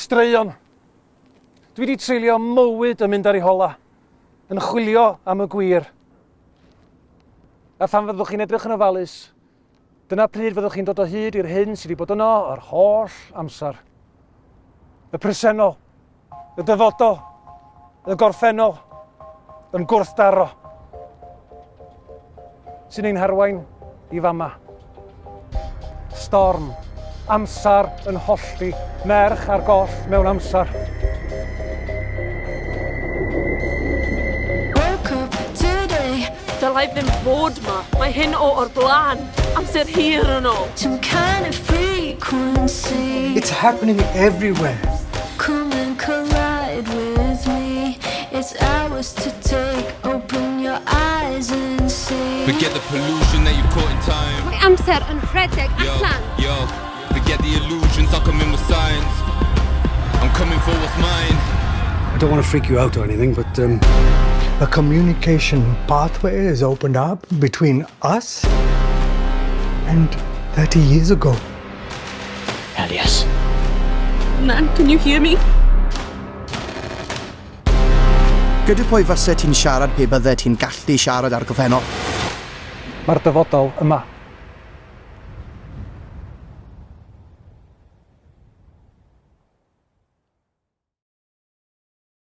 Straeon. Dwi wedi treulio mywyd yn mynd ar ei hola, yn chwilio am y gwir. A phan fyddwch chi'n edrych yn ofalus, dyna pryd fyddwch chi'n dod o hyd i'r hyn sydd wedi bod yno yr holl amser. Y presennol. Y dyfodol, y gorffennol, yn gwrthdaro, sy'n ein harwain i fama. Storm, amser yn hollti, merch ar goll mewn amser. Dylai ddim fod 'ma. Mae hyn o o'r blaen. Amser hir yn ôl. Some kind of frequency. It's happening everywhere. Come and collide with me. It's ours to take. Open your eyes and see. Forget the pollution that you've caught in time. Mae amser yn rhedeg allan. Yo, forget the illusions, I'll come in with signs. I'm coming for what's mine. I don't want to freak you out or anything, but A communication pathway is opened up between us and 30 years ago. Hell yes. Nan, can you hear me? Gyda pwy fyse ti'n siarad pe bydde ti'n gallu siarad ar gorffennol? Mae'r dyfodol yma.